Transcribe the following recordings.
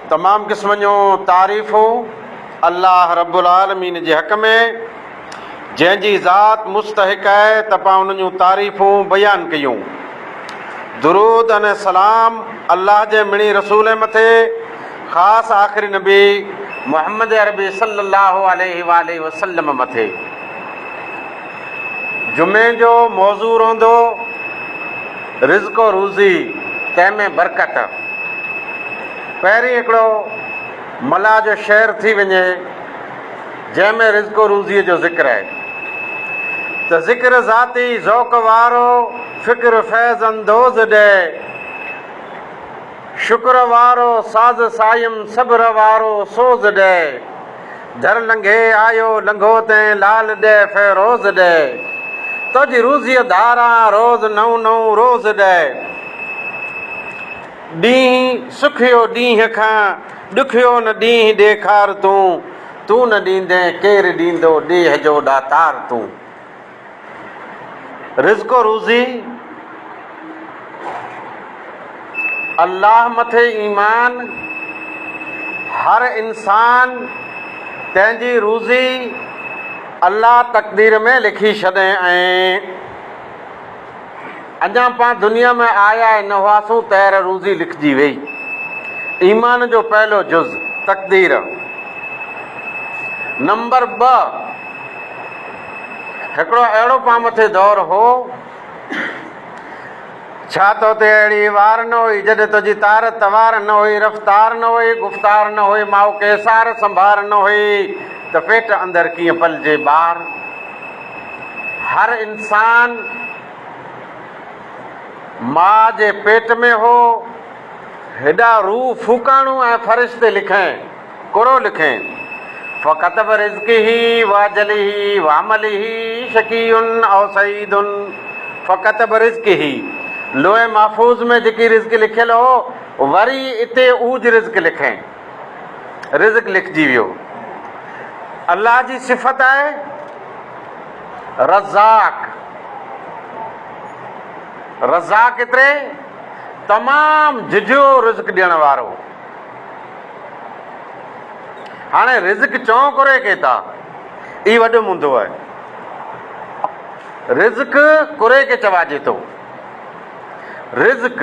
تمام قسمن جون تعريفون الله رب العالمين جي حق ۾، جنهن جي ذات مستحق آهي ته پان ان جون تعريفون بيان ڪيون. درود ۽ سلام الله جي مڻي رسول مٿي، خاص آخري نبي محمد عربي صلي الله عليه واٰله وسلم مٿي. جمعي جو موضوع رهندو رزق و روزي تنهن ۾ برڪت. پهرين هڪڙو ملاح جو شعر ٿي وڃي جنهن ۾ رزق و روزيء جو ذڪر آهي ته ذڪر ذاتي ذوق وارو فڪر فيض اندوز ڏي شڪر وارو ساز صائم صبر وارو سوز ڏي در لنگهي آيو لنگهو تنهن لال ڏي فيروز ڏي تنهنجي روزيء ڌاران روز نئون نئون روز ڏي. ڏينهن سکيو ڏينهن کان ڏکيو نه ڏينهن ڏيکار تون، تون نه ڏيندين ڪير ڏيندو ڏيهه جو ڏاتار تون. رزق و روزي، الله مٿي ايمان، هر انسان تنهن جي روزي الله تقدير ۾ لکي ڇڏين ۽. اڃا پان دنيا ۾ آيا ئي نه هئاسون تهر روزي لکجي ويئي. ايمان جو پهلو جز، تقدير. نمبر ٻه، هڪڙو اهڙو پان مٿي دور هو، ڇا تو تي اهڙي وار نه هئي، جڏهن تنهنجي تار توار نه هئي، رفتار نه هئي، گفتار نه هئي، ماء کي سار سنڀار نه هئي ته پيٽ اندر ڪيئن پلجي ٻار. هر انسان ماء جي پيٽ ۾ هو، هيڏا روح ڦوڪاڻو ۽ فرشتي لکين، ڪرو لکين، فڪتب رزقه واجله وعمله شقي او سعيد فڪتب رزقه لوح محفوظ ۾ جيڪي رزق لکيل هو، وري اتي اوج رزق لکين. رزق لکجي ويو. الله جي صفت آهي رزاق. رزاق ايتري تمام جهجهو رزق ڏيڻ وارو. هاڻي رزق چئون ڪري ڪي ٿا؟ اي وڏو مندو آهي. رزق ڪري ڪي چواجي ٿو. رزق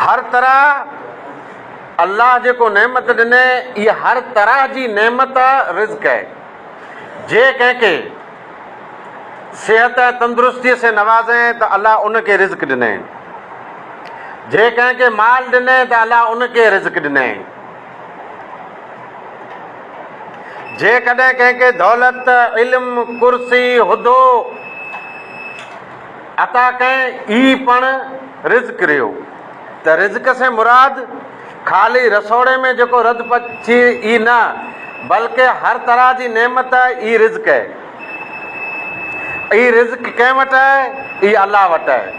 هر طرح الله جيڪو نعمت ڏني اها هر طرح جي نعمت رزق آهي. جي ڪنهن کي صحت ۽ تندرستي سين نوازين ته الله ان کي رزق ڏني. جي ڪنهن کي مال ڏني ته الله ان کي رزق ڏني. جيڪڏهن ڪنهن کي دولت، علم، ڪرسي، عهدو عطا ڪئين ئي پڻ رزق رهيو ته رزق سين مراد خالي رسوڙي ۾ جيڪو رڌ پچ ٿئي ئي نه بلڪه هر طرح جي نعمت ئي رزق اهي. اي رزق ڪنهن وٽ آهي؟ اي الله وٽ آهي.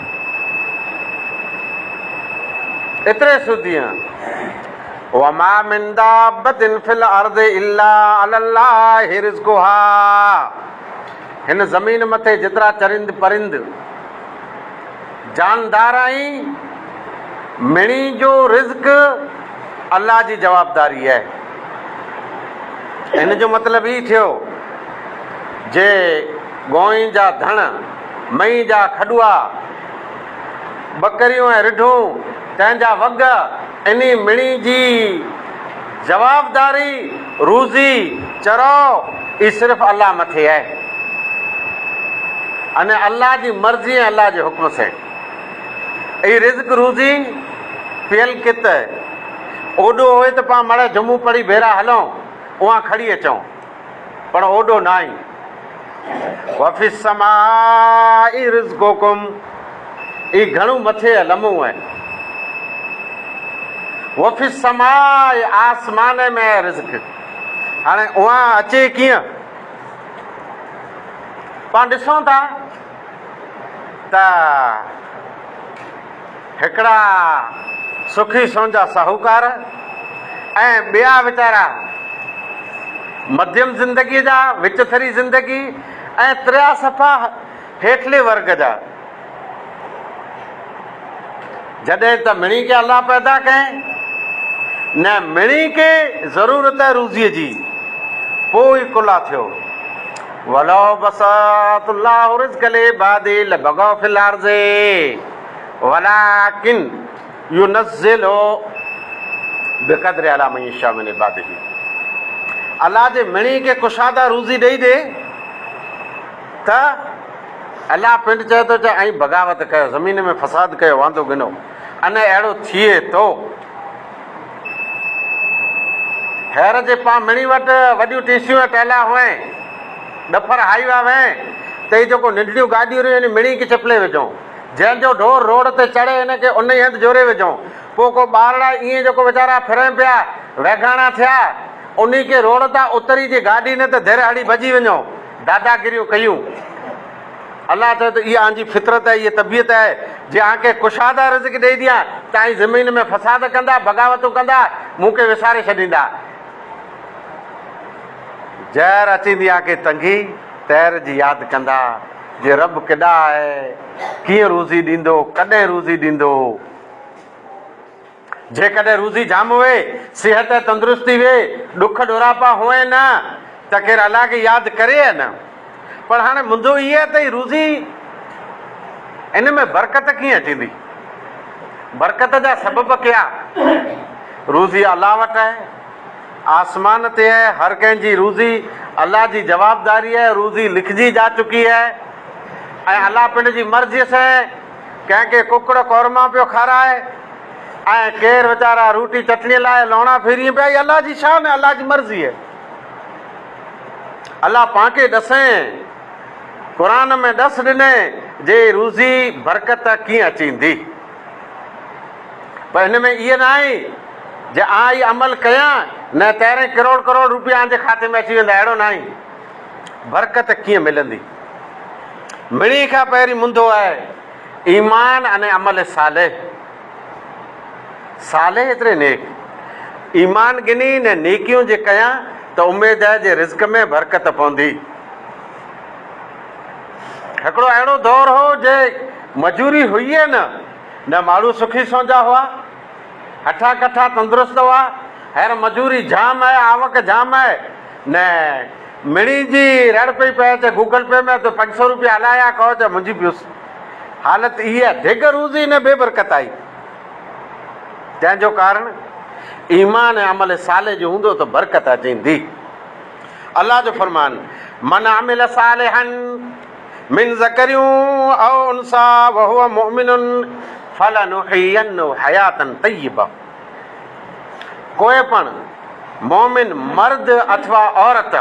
ايتري سڌيء وما من دابة في الارض الا علي الله رزقها هن زمين مٿي جيترا چرند پرند، جاندار آهين، مڙني جو رزق الله جي جوابداري آهي. هن جو مطلب هي ٿيو، جي گوئين جا ڌڻ، مئين جا کڏوا، ٻڪريون ۽ رڍون، تنهن جا وڳ، انهي مڙني جي جوابداري، روزي، چرو، ئي صرف الله مٿي آهي. اني الله جي مرضي ۽ الله جي حڪم سين ئي رزق روزي پيل ڪت اوڏو هوئي ته پان مڙهه جمعو پڙهي ڀيرا هلون اهان کڙي اچون پڻ اوڏو ناهي. وفي السماء رزقڪم ئي گهڻو مٿي ۽ لمو آهي. وفي السماء آسمان ۾ آهي رزق. هاڻي اها اچي ڪيئن؟ پاڻ ڏسون ٿا ته هڪڙا سکي سهنجا ساهوڪار ۽ ٻيا ويچارا مڌيم زندگيء جا، وچٿري زندگي ۽ تريا صفا هيٺلي ورگ جا. جڏهن ته مڙئي کي الله پيدا ڪئين، نه مڙئي کي ضرورت آهي روزيء جي، پوء ئي ڪلا ٿيو. ولو بسط الله الرزق لعباده لبغوا في الارض ولڪن ينزل بقدر علي من يشاء من عباده. الله جي مڙئي کي ڪشاده روزي ڏئي ڏي ته الله پڻ چئي ٿو ته ائين بغاوت ڪيو، زمين ۾ فساد ڪيو، واندو ڳنو، ان اهڙو ٿئي ٿو. هير جي پان مڻي وٽ وڏيون ٽيسيون ۽ ٽيلا هئين، ڏڦر هائي وا وين، ته هي جيڪو ننڍڙيون گاڏيون رهيون ان مڻي کي چپلي وجهون، جنهن جو ڍور روڊ تي چڙهي ان کي انهي هنڌ جوري وجهون، پوء ڪو ٻارڙا ائين جيڪو ويچارا ڦرين پيا، ويگاڻا ٿيا، انهي کي روڊ تان اتري جي گاڏي نه ته ڌر هڙي ڀڄي وڃون. داداگيريون ڪيون. الله چيو ته اها آنجي فطرت آهي، اها طبيعت آهي، جي آن کي ڪشاده رزق ڏئي ڏيان ته آئين زمين ۾ فساد ڪندا، بغاوتون ڪندا، مون کي وساري ڇڏيندا. جهر اچيندي آن کي تنگي، تهر جي ياد ڪندا، جي رب ڪيڏا آهي، ڪيئن روزي ڏيندو، ڪڏهن روزي ڏيندو. جيڪڏهن روزي جام هئي، صحت ۽ تندرستي هئي، ڏک ڏوراپا هئين نه ته ڪير الله کي ياد ڪري يا نه. پر هاڻي منهنجو اهي آهي ته هي روزي ان ۾ برڪت ڪيئن اچيندي؟ برڪت جا سبب ڪيا؟ روزي الله وٽ آهي، آسمان تي آهي، هر ڪنهن جي روزي الله جي جوابداري آهي، روزي لکجي جا چڪي آهي ۽ الله پڻ جي مرضيء سان ڪنهن کي ڪڪڙ قورما پيو کارائي ۽ ڪير ويچارا روٽي چٽڻيء لاء لوڻا ڦيرين پيا، هي الله جي شان ۽ الله جي مرضي آهي. الله پاڻ کي ڏسين، قرآن ۾ ڏس ڏني جي روزي برڪت ڪيئن اچيندي. پر هن ۾ ائين ناهي جي آء هي عمل ڪيان نه تهرين ڪروڙ ڪروڙ روپيا آن جي کاتي ۾ اچي ويندا، اهڙو ناهي. برڪت ڪيئن ملندي؟ مڙئي کان پهرين منڌو آهي ايمان ۽ عمل صالح. صالح ايتري نيڪ. ايمان ڳني نه نيڪيون جي ڪيان ته اميد آهي جي رزق ۾ برڪت پوندي. هڪڙو اهڙو دور هو جي مجوري هئي ئي نه، نه ماڻهو سکي سونجا هئا، هٺا ڪٺا تندرست هئا، هينئر مجوري جام آهي، آوڪ جام آهي، نه مڙئي جي رڙ پئي پئي ته گوگل پي ۾ تو 500 روپيا هلايا ڪو ته منجهي پيس. حالت اها آهي ڍڳ روزي نه بي برڪت آئي. تنهن جو ڪارڻ ايمان ۽ عمل صالح جو هوندو ته برڪت اچيندي. الله جو فرمان من عمل صالحا من ذڪر او انثي وهو مؤمن فلنحيينه حياة طيبه. ڪوئي پڻ مؤمن مرد اٿوا عورت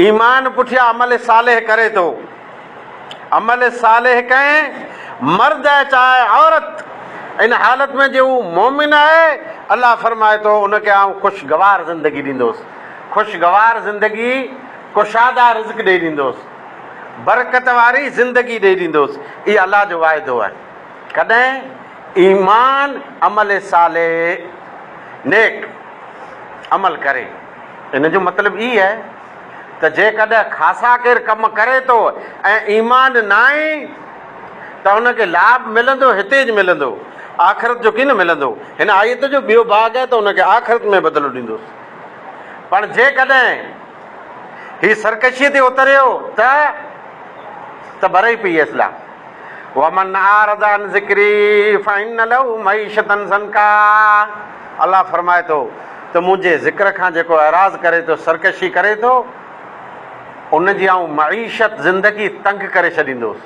ايمان پٺيان عمل صالح ڪري ٿو، عمل صالح ڪنهن مرد ۽ چاهي عورت ان حالت ۾ جي هو مؤمن آهي، الله فرمائي ٿو ان کي آئون خوشگوار زندگي ڏيندوس، خوشگوار زندگي ڪشاده رزق ڏئي ڏيندوس، برڪت واري زندگي ڏئي ڏيندوس، اهو الله جو واعدو آهي. ڪڏهن؟ ايمان عمل صالح نيڪ عمل ڪري. ان جو مطلب هي آهي ته جيڪڏهن خاصا ڪير ڪم ڪري ٿو ۽ ايمان ناهي ته ان کي لاڀ ملندو هتي ئي ملندو آخرت جو ڪين ملندو. هن آيت جو ٻيو ڀاڳ آهي ته ان کي آخرت ۾ بدلو ڏيندوس. پر جيڪڏهن هي سرڪشيء تي اتريو ته ته برئي پئي اسلام. ومن اعرض عن ذڪري فان له معيشة ضنڪا الله فرمائي ٿو ته منهنجي ذڪر کان جيڪو اعراض ڪري ٿو، سرڪشي ڪري ٿو، ان جي آئون معيشت، زندگي، تنگ ڪري ڇڏيندوس.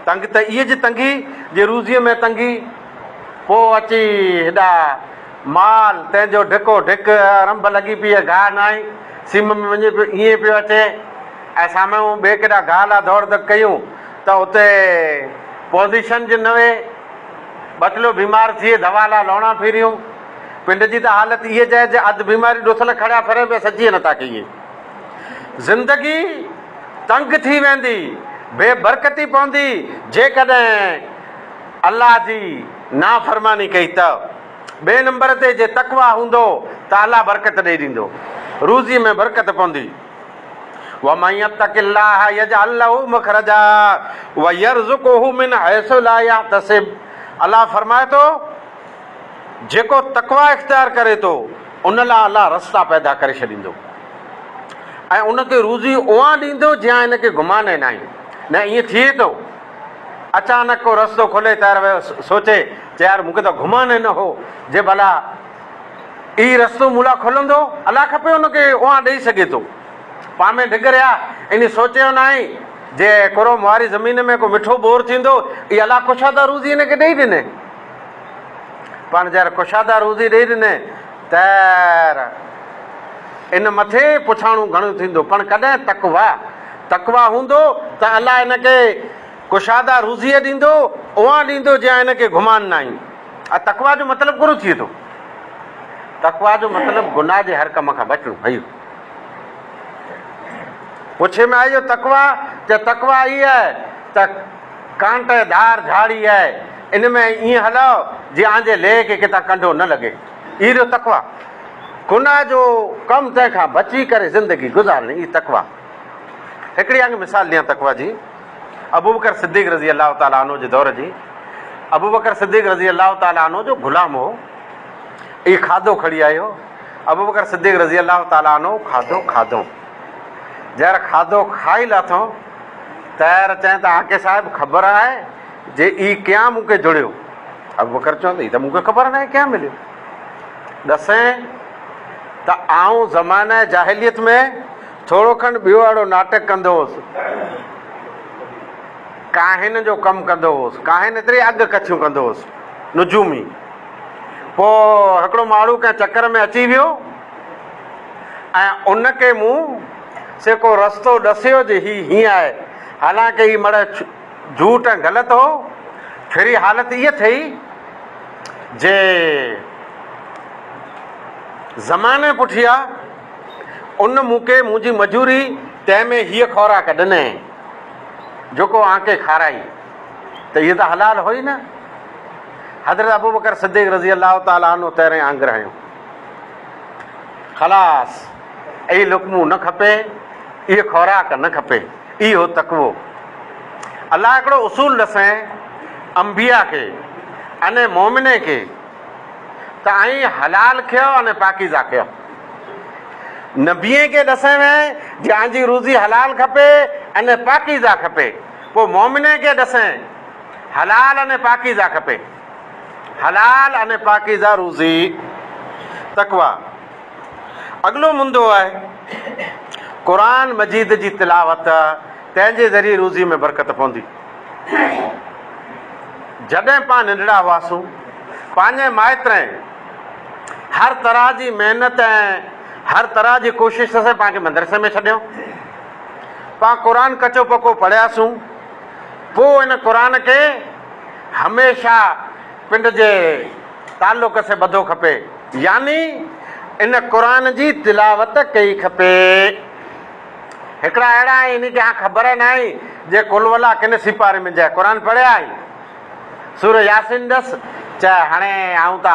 تنگ ته ايء جي تنگي جي روزيء ۾ تنگي، پوء اچي هيڏا مال، تنهن جو ڍڪو ڍڪ، رنڀ لڳي پيئي، گاهه ناهي، سيم ۾ وڃي پيو، ائين پيو اچي ۽ سامهون ٻئي ڪيڏا گاهه لا ڌوڙ ڌڪ ڪيون ته اتي پوزيشن جي نه وي، ٻٽلو بيمار ٿئي، دوا لا لوڻا ڦيريون. پنڊ جي ته حالت ايء جئي جي اڌ بيماري ڏوٿل کڙيا ڦرين پيا سچيء نٿا ڪيئي. زندگي تنگ ٿي ويندي، بي برڪتي پوندي، جيڪڏهن الله جي نافرماني ڪئي ته. ٻئي نمبر تي جي تقويٰ هوندو ته الله برڪت ڏئي ڏيندو. روزيء ۾ برڪت پوندي. ومن يتق الله يجعل له مخرجا ويرزقه من حيث لا يحتسب. الله فرمائي ٿو، جيڪو تقويٰ اختيار ڪري ٿو، ان لاء الله رستا پيدا ڪري ڇڏيندو ۽ ان کي روزي اوهان ڏيندو جيان ان کي گمان ئي ناهي. نه ائين ٿئي ٿو. اچانڪ ڪو رستو کلي ته سوچي ته يار مون کي ته گمان ئي نه هو جي ڀلا هي رستو مون لاء کلندو. الله کپي ان کي اوهان ڏئي سگهي ٿو. پان ۾ ڍڳريا انهي سوچيو ناهي جي ڪروم واري زمين ۾ ڪو مٺو ٻور ٿيندو اي الله ڪشاده روزي هن کي ڏئي ڏني. پاڻ جر ڪشاده روزي ڏئي ڏني تر ان مٿي پڇاڻو گهڻو ٿيندو پڻ ڪڏهن تقويٰ تقويٰ هوندو ته الله هن کي ڪشاده روزيء ڏيندو اوهان ڏيندو جيان هن کي گمان ناهي. تقويٰ جو مطلب ڪهڙو ٿئي ٿو؟ تقويٰ جو مطلب گناهه جي هر ڪم کان بچڻو. هيو پڇي ۾ آيو تقويٰ ته تقويٰ هي آهي ته ڪانٽ ڌار جهاڙي آهي ان ۾ ائين هلاء جيئن آنجي ليهه کي ڪٿان ڪنڍو نه لڳي. هي رهيو تقويٰ. گناهه جو ڪم تنهن کان بچي ڪري زندگي گذارڻي هي تقويٰ. هڪڙي آنگ مثال ڏيان تقويٰ جي. ابوبڪر صديق رضي الله تعالٰي عنه جي دور جي. ابوبڪر صديق رضي الله تعالٰي عنه جو غلام هو. هي کاڌو کڻي آيو. ابوبڪر صديق رضي الله تعالٰي عنه کاڌو کاڌو. جهر کاڌو کائي لاٿو تهر چيائين ته آقي صاحب خبر آهي جي اي ڪيان مون کي جڙيو؟ ابوبڪر چيو ته هي ته مون کي خبر ناهي ڪيان مليو. ڏسين ته آئون زمانه جاهليت ۾ ٿورو کن ٻيو اهڙو ناٽڪ ڪندو هوس. ڪاهن جو ڪم ڪندو هوس. ڪاهن ايتري اڳ ڪٿيون ڪندو هوس. نجومي. پوء هڪڙو ماڻهو ڪنهن چڪر ۾ اچي ويو ۽ ان کي مون سي ڪو رستو ڏسيو جي هي هيئن آهي. حالانڪه هي مڙهه جهوٽ ۽ غلط هو. ڦري حالت ايء ٿئي جي زماني پٺيا ان مون کي منهنجي مجوري تنهن ۾ هيء خوراڪ ڏنئين جيڪو آنڪي کارائي ته هيء ته حلال هو ئي نه. حضرت ابوبڪر صديق رضي الله تعالٰي عنه تهرين آنگر هنيو. خلاص اي لقمو نه کپي، اي خوراڪ نه کپي. اي هو تقوو. الله هڪڙو اصول ڏسين انبياء کي اني مؤمنين کي ته ائين حلال کيو اني پاڪيزه کيو. نبين کي ڏسين وين جي آنجي روزي حلال کپي اني پاڪيزه کپي. پوء مؤمنين کي ڏسين حلال اني پاڪيزه کپي. حلال اني پاڪيزه روزي. تقويٰ اڳلو مندو آهي. قرآن مجيد جي تلاوت تنهن جي ذريعي روزي ۾ برڪت پوندي. جڏهن پان ننڍڙا هئاسون، پنهنجي مائترين هر طرح جي محنت ۽ هر طرح جي ڪوشش سان پان کي مدرسي ۾ ڇڏيو. پان قرآن ڪچو پڪو پڙهياسون. پوء ان قرآن کي هميشه پنڊ جي تعلق سين ٻڌو کپي يعني ان قرآن جي تلاوت ڪئي کپي. هڪڙا اهڙا آهن انهن کي اها خبر ناهي جي قل والله ڪن سيپاري ۾ جنهن قرآن پڙهيا آهي سورة ياسين ڏس چئه هاڻي آئون ته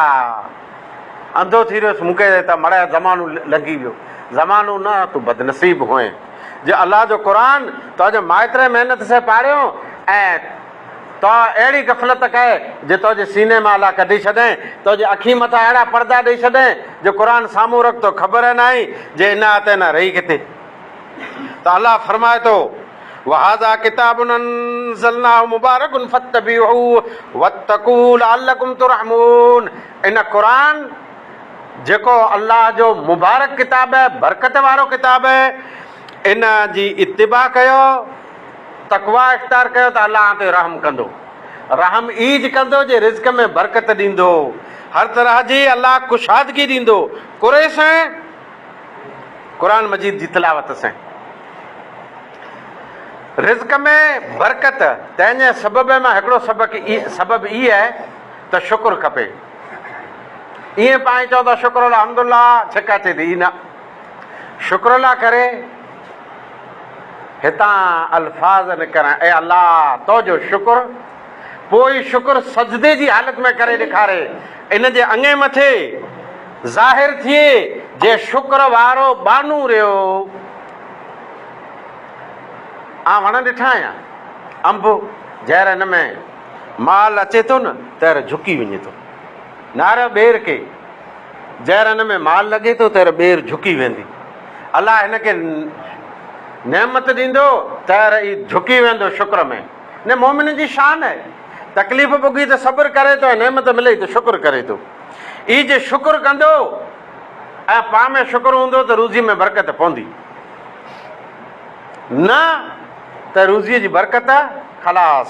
انڌو ٿي رهيس مون کي ته مڙئي زمانو لنگهي ويو زمانو نه تون بدنصيب هئين جي الله جو قرآن تو جي مائترين محنت سين پاڙهيو ۽ تو اهڙي غفلت ڪئي جي تو جي سيني مان الله ڪڍي ڇڏين، تو جي اکين مٿان اهڙا پردا ڏئي ڇڏين جو قرآن سامهون رک تو خبر ئي ناهي جي انا اتينا رهي ڪٿي. ته الله فرمائي ٿو، وهذا ڪتاب انزلناه مبارڪ فاتبعوه واتقوا لعلڪم ترحمون ان قرآن جيڪو الله جو مبارڪ ڪتاب آهي، برڪت وارو ڪتاب آهي، ان جي اتباع ڪيو. تقويٰ اختيار ڪيو ته الله اوهان تي رحم ڪندو. رحم ايج ڪندو جي رزق ۾ برڪت ڏيندو. هر طرح جي الله ڪشادگي ڏيندو. قري سين قرآن مجيد جي تلاوت سين رزق ۾ برڪت تنهن جي سبب مان هڪڙو سبق سبب اي آهي ته شڪر کپي. ائين پاڻ چئو ته شڪر الحمدلله ڇڪ اچي ٿي اي نه شڪر الله ڪري هتان الفاظ نڪرن، اي الله! تو جو شڪر، پوء هي شڪر سجدي جي حالت ۾ ڪري ڏيکاري، ان جي اڱي مٿي ظاهر ٿئي، جي شڪر وارو ٻانهو رهيو. آن وڻ ڏٺا آهيان، انب، جهر هن ۾ مال اچي ٿو نه تهر جهڪي وڃي ٿو. نار ٻير کي جهر ان ۾ مال لڳي ٿو تهر ٻير جهڪي ويندي. الله هن کي نعمت ڏيندو تهر ئي جهڪي ويندو شڪر ۾. نه مؤمن جي شان آهي. تڪليف ڀوڳي ته صبر ڪري ٿو ۽ نعمت ملي ته شڪر ڪري ٿو. ئي جي شڪر ڪندو ۽ پاڻ ۾ شڪر هوندو ته روزي ۾ برڪت پوندي. نه ته روزيء جي برڪت خلاص.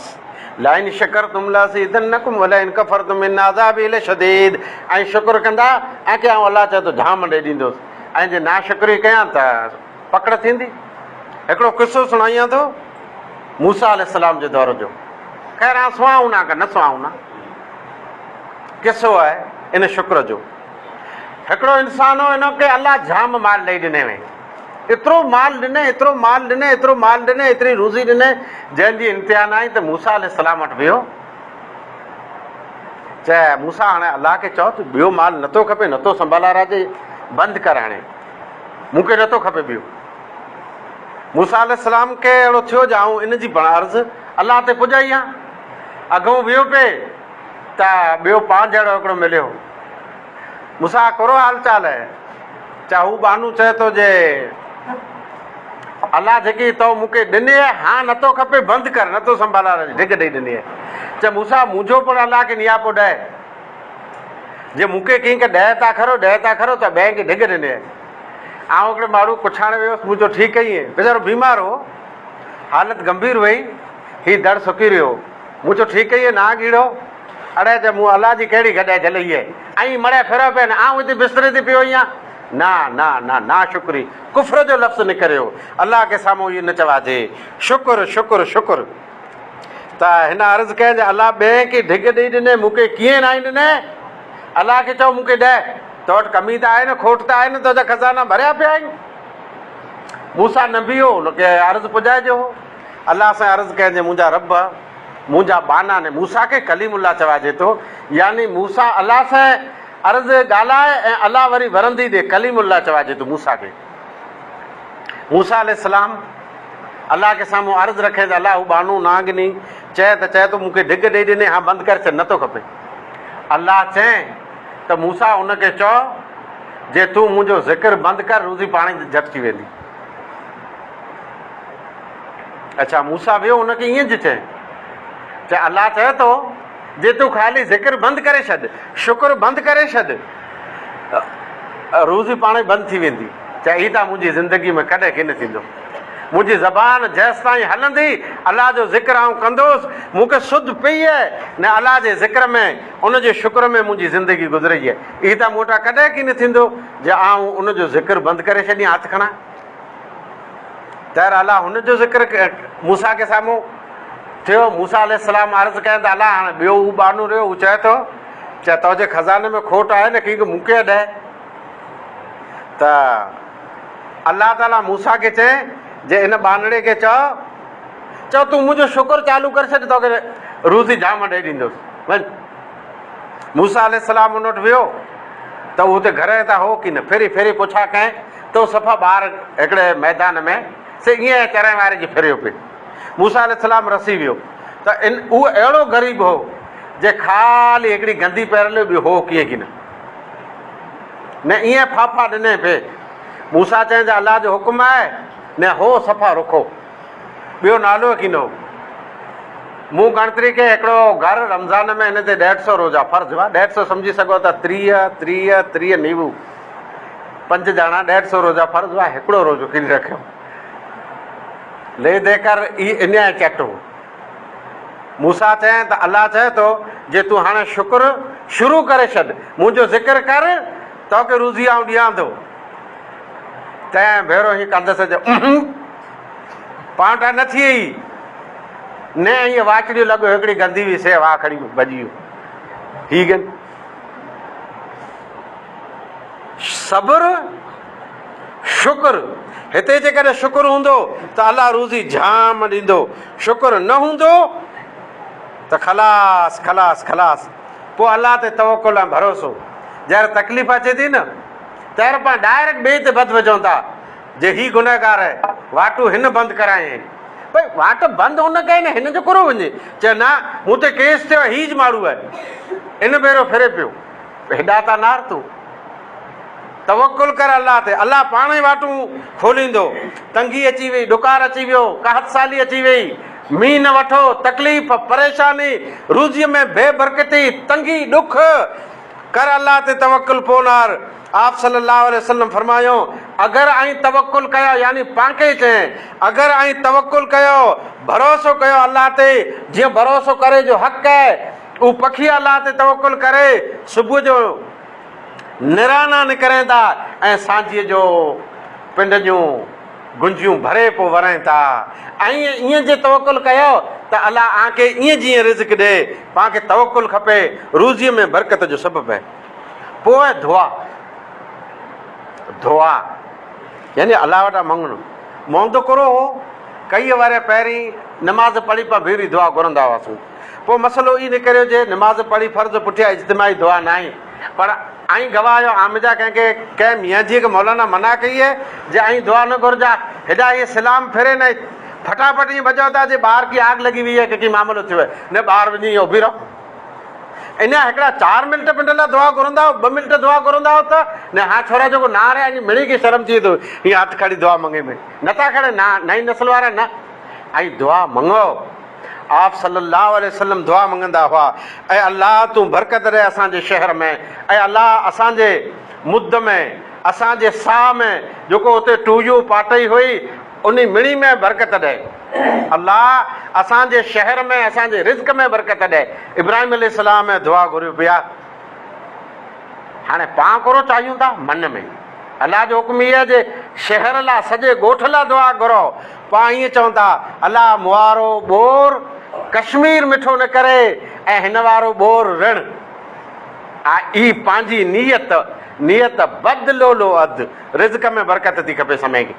لئن شڪرتم لازيدنڪم ولئن ڪفرتم ان عذابي لشديد ۽ شڪر ڪندا ۽ ڪي آئون الله چئي ٿو جھام ڏئي ڏيندوس ۽ جي ناشڪري ڪيان ته پڪڙ ٿيندي. هڪڙو قصو سڻائيان ٿو موسيٰ عليه السلام جي دور جو. خير آن سڻائون ڪه نه سڻائون قصو آهي ان شڪر جو. هڪڙو انسان هو ان کي الله جھام مال ڏئي ڏني هئي. ايترو مال ڏني، ايترو مال ڏني، ايترو مال ڏني، ايتري روزي ڏني، جنهن جي انتها نه آئي ته موسيٰ عليه السلام وٽ ويو. چئه، موسيٰ هاڻي الله کي چئو ته ٻيو مال نٿو کپي، نٿو سنڀالارائجي، بند ڪر هاڻي، مون کي نٿو کپي ٻيو. موسيٰ عليه السلام کي اهڙو ٿيو جو آئون ان جي پڻ عرض الله تي پڄائي هان. اڳئون ويو پئي ته ٻيو پان جهڙو هڪڙو مليو. موسيٰ ڪهڙو حال چال آهي؟ چا هو ٻانهو چئي ٿو جي الله جيڪي تو مون کي ڏني آهي هاڻ نٿو کپي بند ڪر نٿو سنڀالان ڍڳ ڏئي ڏني آهي. چي موسيٰ منهنجو پڻ الله کي نياپو ڏئي جي مون کي ڪنهن کي ڏهه ٿا کرو ڏهه ٿا کرو ته ٻئي کي ڍڳ ڏني آهي. آئون هڪڙي ماڻهو ڪڇاڻ ويو هوس مون چيو ٺيڪ ائين ويچارو بيمار هو حالت گنڀير هئي هي دڙ سڪي رهيو هو مون چيو ٺيڪ ائين نانگ ايڙو اڙي ته مون الله جي ڪهڙي گڏهه جهلي هئي ائين مڙئي ڦريو پين، آئون هتي بستري تي پيو آهيان. نه نه نه ناشڪري ڪفر جو لفظ نڪريو، الله کي سامهون اهو نه چواجي. شڪر شڪر شڪر ته هن عرض ڪئي ته الله ٻين کي ڍڳ ڏئي ڏني مون کي ڪيئن ناهي ڏني؟ الله کي چئو مون کي ڏئي، تو وٽ ڪمي ته آهي نه کوٽ ته آهي نه تنهنجا خزانا ڀريا پيا آهن. موسيٰ نبي هو، هن کي عرض پڄائجو هو. الله سائين عرض ڪئي ته منهنجا رب! منهنجا ٻانها ني موسيٰ کي ڪليم الله چوائجي ٿو يعني موسيٰ الله سين عرض ڳالهائي ۽ الله وري ورندي ڏي ڪليم الله چوائجي ٿو موسيٰ کي موسيٰ عليه السلام الله کي سامهون عرض رکي ته الله هو ٻانهو نانگ ني چئي ته چئي ٿو مون کي ڍڳ ڏئي ڏني هان بند ڪري ڇڏ نٿو کپي الله چئي ته موسيٰ ان کي چئو جي تون منهنجو ذڪر بند ڪر روزي پاڻ ئي جهٽ ٿي ويندي. اڇا موسيٰ ويو ان کي ائين چئي چي الله چئي ٿو جي تون خالي ذڪر بند ڪري ڇڏ شڪر بند ڪري ڇڏ روزي پاڻ ئي بند ٿي ويندي چي هي ته منهنجي زندگي ۾ ڪڏهن ڪين ٿيندو منهنجي زبان جيستائين هلندي الله جو ذڪر آئون ڪندوس مون کي سڌ پئي آهي نه الله جي ذڪر ۾ ان جي شڪر ۾ منهنجي زندگي گذرئي آهي هي ته مون وٽان ڪڏهن ڪين ٿيندو جي آئون ان جو ذڪر بند ڪري ڇڏيان هٿ کڻان تهر الله هن جو ذڪر موسيٰ کي سامهون ٿيو. موسيٰ عليه السلام عرض ڪين ته الله هاڻي ٻيو هو ٻانهو رهيو، هو چئي ٿو چئه تو جي خزاني ۾ کوٽ آهي نه ڪينڪ مون کي ڏي. ته الله تعاليٰ موسيٰ کي چئين جي ان ٻانهڙي کي چئو، چئو تون منهنجو شڪر چالو ڪري ڇڏ توکي روزي جام ڏئي ڏيندس. وڃ. موسيٰ عليه السلام ان وٽ ويو ته هو اتي گهر ته هو ڪين. ڦري ڦري پڇا ڪئين ته صفا ٻاهر هڪڙي ميدان ۾ سي ائين چرين واري جي ڦريو پئي. موسيٰ عليه السلام رسي ويو ته ان اهو اهڙو غريب هو جي خالي هڪڙي گندي پهريل هئي ٻيو هو ڪيئن ڪين نه ائين ڦاڦا ڏني پئي. موسيٰ چيائين ته الله جو حڪم آهي نه هو صفا رکو ٻيو نالو ئي ڪين هو. مون ڳڻتري کي هڪڙو گهر رمضان ۾ هن تي ڏيڍ سو روزا فرض هئا ڏيڍ سو سمجهي سگهو ٿا 30 30 30 نيوو پنج ڄاڻا ڏيڍ سو روزا فرض هئا، هڪڙو روزو ڪين رکيو. لي the ڪر اي انياء چٽ هو. موسيٰ چيائين ته الله چئي ٿو، جي تون هاڻي شڪر شروع ڪري ڇڏ، منهنجو ذڪر ڪر، توکي روزي آئون ڏيان ٿو. تنهن ڀيرو هي ڪندس جو اونهون پاڻ وٽان نه ٿئي. نه ائين واچڙيون لڳو هڪڙي گندي هئي سي واهه کڻي ڀڄي ويو. هي گن. صبر، شڪر، هتي جيڪڏهن شڪر هوندو ته الله روزي جام ڏيندو، شڪر نه هوندو ته خلاص خلاص خلاص، پوء الله تي توڪل ۽ ڀروسو، جهر تڪليف اچي ٿي نه تهر پاڻ ڊائريڪٽ ٻئي تي بد وجهون ٿا، جي هي گنهگار آهي، واٽون هن بند ڪرايائين. ڀئي واٽ بند هن ڪئي نه هن جو ڪرو وڃي. چيو نه مون تي ڪيس ٿيو آهي هي ج ماڙهو آهي. ان ڀيرو ڦري پيو. هيڏا تا نار تون. توڪل ڪر الله تي، الله پاڻ ئي واٽون کوليندو. تنگي اچي وئي، ڏڪار اچي ويو، قحط سالي اچي وئي، مينهن نه وٺو، تڪليف، پريشاني، روزيء ۾ بي برڪتي، تنگي، ڏک، ڪر الله تي توڪل پو نار. آپ صلي الله عليه وسلم فرمايو، اگر ائين توڪل ڪيو يعني پانکي چئين، اگر ائين توڪل ڪيو، ڀروسو ڪيو الله تي، جيئن ڀروسو ڪري جو حق آهي، اهو پکي الله تي توڪل ڪري صبح جو نرانا نڪرين ٿا ۽ سانجهيء جو پنڊ جون گنجيون ڀري پوء ورين ٿا. ائين ائين جي توڪل ڪيو ته الله آن کي ائين جيئن رزق ڏي. پان کي توڪل کپي، روزيء ۾ برڪت جو سبب آهي. پوء دعا، دعا يعني الله وٽان مڱڻ. مونڌ ڪرو هو، ڪئي ورهيه پهرين نماز پڙهي پان ڀيري دعا گهرندا هئاسون. پوء مسئلو ئي نڪريو جي نماز پڙهي فرض پٺيان اجتماعي دعا ناهي پر ائين گواهه آيو آمجا ڪنهن کي ڪنهن ميانجيء کي مولانا منع ڪئي اهي جي ائين دعا نه گهرجا هيڏا هي سلام ڦري نه ڦٽاڦٽ ائين ڀڄو ٿا جي ٻاهر ڪي آگ لڳي وئي آهي ڪي ڪي معاملو ٿيو آهي نه ٻاهر وڃي ائين اڀي رهو اڃا هڪڙا چار منٽ پنڊ لاء دعا گهرندا هو ٻه منٽ دعا گهرندا هو ته نه ها ڇورا جيڪو نار آهي ائين مڙئي کي شرم ٿئي ٿو هي هٿ کڻي دعا مڱي ۾ نٿا کڻي نه نئين نسل وارا نه ائين دعا مڱو آپ صلّي اللّٰه عليه وسلّم دعا مڱندا هئا، اي الله! تون برڪت ڏي اسان جي شهر ۾، اي الله! اسان جي مد ۾، اسان جي ساهه ۾، جيڪو اتي ٽويو پاٽئي هئي، انهي مڻي ۾ برڪت ڏي. الله! اسان جي شهر ۾، اسان جي رزق ۾ برڪت ڏي. ابراهيم عليه السلام دعا گهريو پيا. هاڻي پان ڪرو چاهيون ٿا من ۾. الله جو حڪم هي آهي جي شهر لا سڄي ڳوٺ لا دعا گهرو. پان ائين چون ٿا الله موارو ٻور ڪشمير مٺو نه ڪري ۽ هن وارو ٻور رڻ. آ اي پنهنجي نيت نيت بد لولو اڌ رزق ۾ برڪت ٿي کپي سمي کي.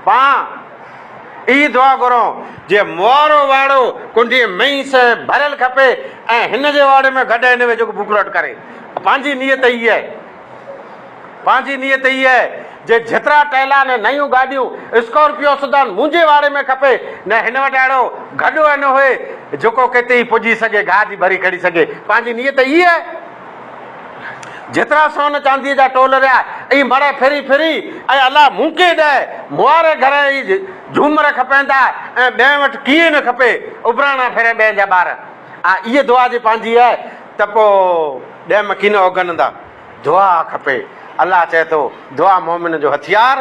پان اي دعا گهرون جي موارو واڙو ڪنڊي مئي سين ڀريل کپي ۽ هن جي واڙي ۾ گڏ هن ويجهو بوڪلٽ ڪري. پنهنجي نيت هي آهي. پنهنجي نيت هي آهي جي جيترا ٽيلا نه نيون گاڏيون اسڪارپيو سدان منهنجي واڙي ۾ کپي نه هن وٽ اهڙو گڏو نه هئي جيڪو ڪٿي ئي پڄي سگهي گاهه جي ڀري کڻي سگهي. پنهنجي نيت هي آهي. جيترا سون چانديء جا ٽول رهيا، اي مڙهه ڦري ڦري، اي الله مون کي ڏي، مون واري گهر اي جهومر کپين ٿا ۽ ٻين وٽ ڪيئن نه کپي، اڀراڻا ڦري ٻين جا ٻار. آ ايء دعا جي پنهنجي آهي ته پوء ڏيم ڪين اوگهندا. دعا کپي. الله چئي ٿو، دعا مؤمن جو هٿيار،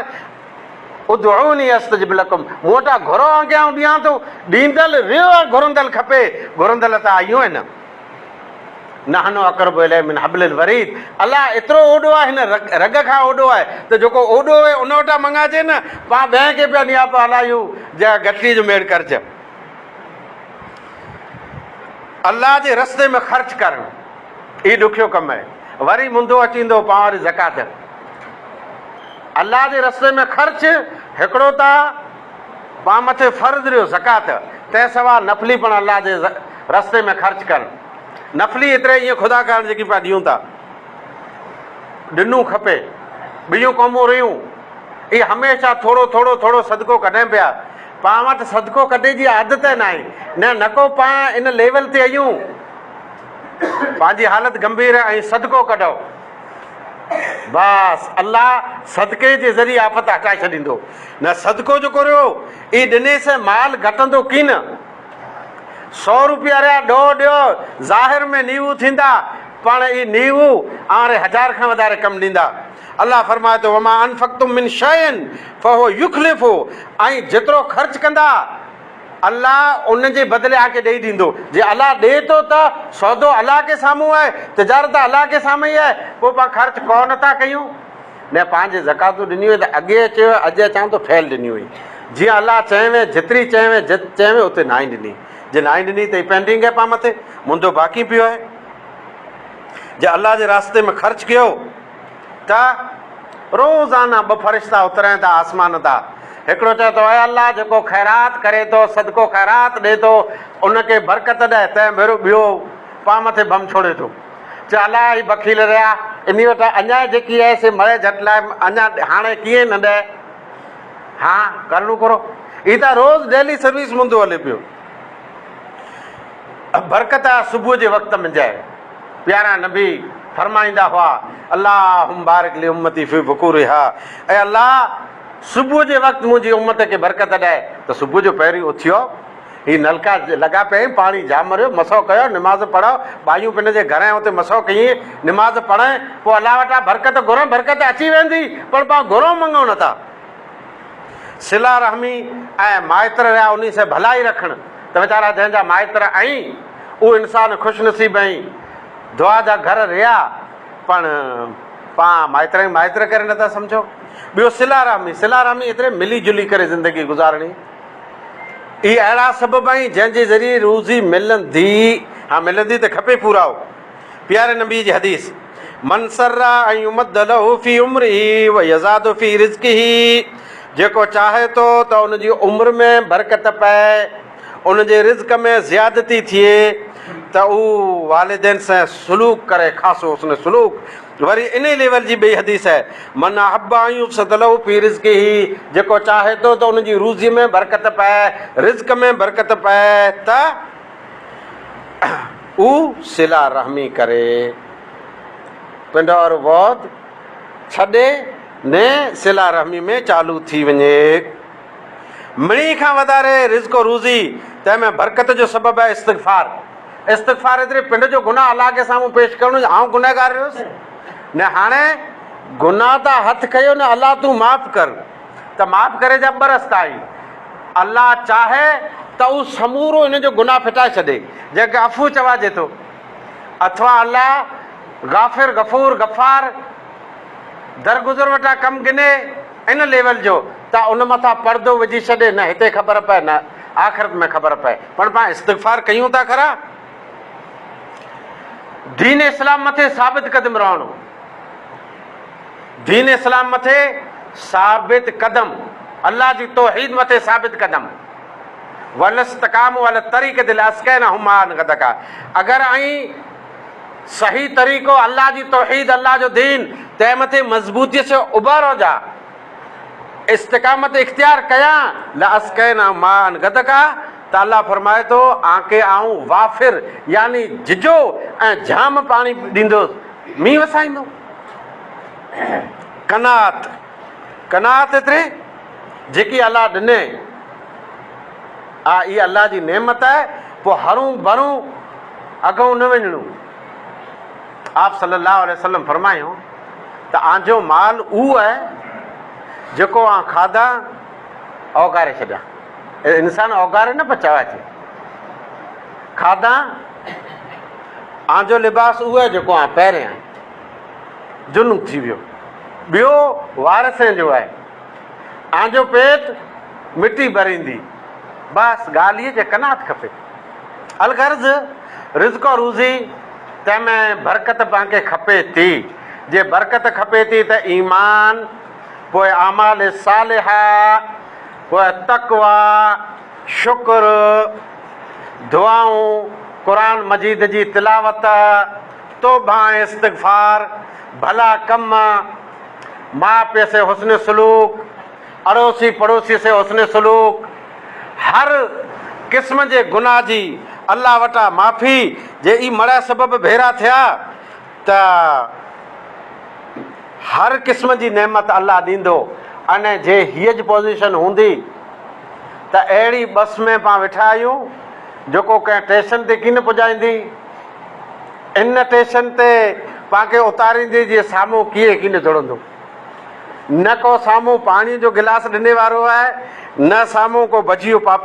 ادعوني استجب لڪم، مون وٽان گهرو ۽ آئون ڏيان ٿو، ڏيندل ريو ۽ گهرندل کپي، گهرندل ته آيون آهن. نحن اقرب اليه من حبل الوريد، الله ايترو اوڏو آهي هن رڳ کان اوڏو آهي ته جيڪو اوڏو اهي ان وٽان مڱاجي نه پان ٻين کي پيا نياپا هلايون جا گٺڙي جو ميڙ ڪرج. الله جي رستي ۾ خرچ ڪرڻ هي ڏکيو ڪم آهي. وري منڌو اچيندو پان واري زڪوات. الله جي رستي ۾ خرچ هڪڙو ته پان مٿي فرض رهيو زڪوات، تنهن سوا نفلي پڻ الله جي رستي ۾ خرچ ڪرڻ. نفلي ايتري ائين خدا ڪارڻ جيڪي پيا ڏيون ٿا. ڏنو کپي. ٻيون قومون رهيون. اهي هميشه ٿورو ٿورو ٿورو صدقو ڪڍين پيا. پان وٽ صدقو ڪڍي جي عادت ئي ناهي. نه نڪو پان ان ليول تي اهيون. پنهنجي حالت گنڀير ۽ صدقو ڪڍو. بس الله صدقي جي ذريعي آفت هٽائي ڇڏيندو. نه صدقو جيڪو رهيو اي ڏني سين مال گهٽندو ڪين. سو روپيا رهيا ڏوهه ڏيو ظاهر ۾ نيوو ٿيندا پاڻ اي نيوو آڻي هزار کان وڌاري ڪم ڏيندا. الله فرمائي ٿو وما انفقتم من شيء فهو يخلفه ۽ جيترو خرچ ڪندا الله ان جي بدلي آن کي ڏئي ڏيندو. جي الله ڏئي ٿو ته سودو الله کي سامهون آهي، تجارت الله کي سامهون ئي آهي، پوء پاڻ خرچ ڪو نه ٿا ڪيون؟ نه پنهنجي زڪواتون ڏنيون هئي ته اڳي چيو اڄ اچان ٿو فعل ڏنيون هئي. جيئن الله چئين وين جيتري چئين وين جت چئين وين اتي ناهي ڏني. جي ناهي ڏني ته هي پينڊنگ آهي پاڻ مٿي، منهنجو باقي پيو آهي. جي الله جي راستي ۾ خرچ ڪيو ته روزانه ٻه فرشتا اترين ٿا آسمان تان. هڪڙو چئي ٿو، اي الله! جيڪو خيرات ڪري ٿو، صدقو خيرات ڏئي ٿو، ان کي برڪت ڏي. تنهن ڀيرو ٻيو پان مٿي بم ڇوڙي ٿو. چئي، الله! هي بخيل رهيا، انهي وٽ اڃا جيڪي آهي سي مڙئي جهٽ لاء اڃا هاڻي ڪيئن نه ڏئي. ها، ڪرڻو ڪرو. هي ته روز ڊيلي سروس منهندو هلي پيو. برڪت آ صبح جي وقت منجهه. پيارا نبي فرمائيندا هئا، اللهم بارڪ لي امتي في بڪورها اي الله صبح جي وقت منهنجي امت کي برڪت ڏي ته صبح جو پهرين اٿيو هي نلڪا لڳا پيا آهن پاڻي جام رهيو مسو ڪيو نماز پڙهو ٻايون پن جي گهر اتي مسو ڪيئين نماز پڙهين پوء الله وٽان برڪت گهرون برڪت اچي ويندي پر پاڻ گهرون مڱون نٿا. صله رحمي ۽ مائتر رهيا انهي سين ڀلائي رکڻ ته ويچارا جنهن جا مائتر ائين اهو انسان خوش نصيب ائين دعا جا گهر رهيا پڻ پان مائتر کي مائتر ڪري نٿا سمجهو ٻيو صله رحمي صله رحمي ايتري ملي جلي ڪري زندگي گذارڻي اهي اهڙا سبب آهن جنهن جي ذريعي روزي ملندي ها ملندي ته کپي پورائو پياري نبي جي حديث، من سر ان يمد له في عمره ويزاد في رزقه جيڪو چاهي ٿو ته ان جي عمر ۾ برڪت پئي، ان جي رزق ۾ زيادتي ٿئي ته هو والدين سان سلوڪ ڪري خاصو حسن سلوڪ. وري انهي ليول جي ٻئي حديث آهي، من احب ان يبسط له في رزقه جيڪو چاهي ٿو ته ان جي روزي ۾ برڪت پئي، رزق ۾ برڪت پئي ته هو صله رحمي ڪري، پنڊ وارو وعد ڇڏي ني صله رحمي ۾ چالو ٿي وڃي. مڙئي کان وڌاري رزق و روزي تنهن ۾ برڪت جو سبب آهي استغفار. استغفار ايتري پنڊ جو گناهه الله کي سامهون پيش ڪرڻ جو آئون گنهگار رهيس نه هاڻي گناهه تان هٿ کنيو نه الله تون معاف ڪر. ته معاف ڪري جا ٻه رستا آهن، الله چاهي ته هو سمورو هن جو گناهه ڦٽائي ڇڏي، جنهن کي عفو چواجي ٿو، اٿوا الله غافر غفور غفار درگذر وٽان ڪم گني ان ليول جو ته ان مٿان پردو وجهي ڇڏي نه هتي خبر پئي نه آخرت ۾ خبر پئي پڻ پاڻ استغفار ڪيون ٿا کرا دين اسلام مٿي ثابت قدم رهڻو. دين اسلام مٿي ثابت قدم، الله جي توحيد مٿي ثابت قدم، ولاستقاموا علي الطريقة لاسقيناهم ماء غدقا اگر ائين صحيح طريقو الله جي توحيد الله جو دين تنهن مٿي مضبوطي سان اڀا رهجا استقامت اختيار ڪيان لاسقيناهم ماء غدقا ته الله فرمائي ٿو آنکي آئون وافر يعني جهجهو ۽ جام پاڻي ڏيندس مينهن وسائيندو. قناعت، قناعت ايتري جيڪي الله ڏني آ اها الله جي نعمت آهي پوء هرون ڀرون اڳئون نه وڃڻو. آپ صلي الله عليه وسلم فرمايو ته آنجو مال اهو آهي جيڪو آن کاڌا اوڳاري ڇڏيان. انسان اوڳاري نه پر چوائجي کاڌا آنجو لباس اهو آهي جيڪو آن پهريان. جنون ٿي ويو. ٻيو وارثين جو آهي. آنجو پيٽ مٽي ڀريندي. بس ڳالهه هيء جي قناعت کپي. الغرض رزق و روزي تنهن ۾ برڪت پان کي کپي ٿي. جي برڪت کپي ٿي ته ايمان، پوء اعمال صالحه، پوء تقويٰ، شڪر، دعائون، قرآن مجيد جي تلاوت، توبه ۽ استغفار، ڀلا ڪم، ماء پيء سين حسن سلوڪ، اڙوسي پڙوسي سين حسن سلوڪ، هر قسم جي گناهه جي الله وٽان معافي، جي اي مڙئي سبب ڀيرا ٿيا ته هر قسم جي نعمت الله ڏيندو ۽ جي هيء جي پوزيشن هوندي ته اهڙي بس ۾ پان ويٺا آهيون جيڪو ڪنهن ٽيشن تي ڪين پڄائيندي. ان ٽيشن تي پان کي اتاريندي جي سامهون ڪيئن ڪين جڙندو. نه ڪو سامهون پاڻيء جو گلاس ڏني وارو آهي، نه سامهون ڪو بجيو پاپڙي.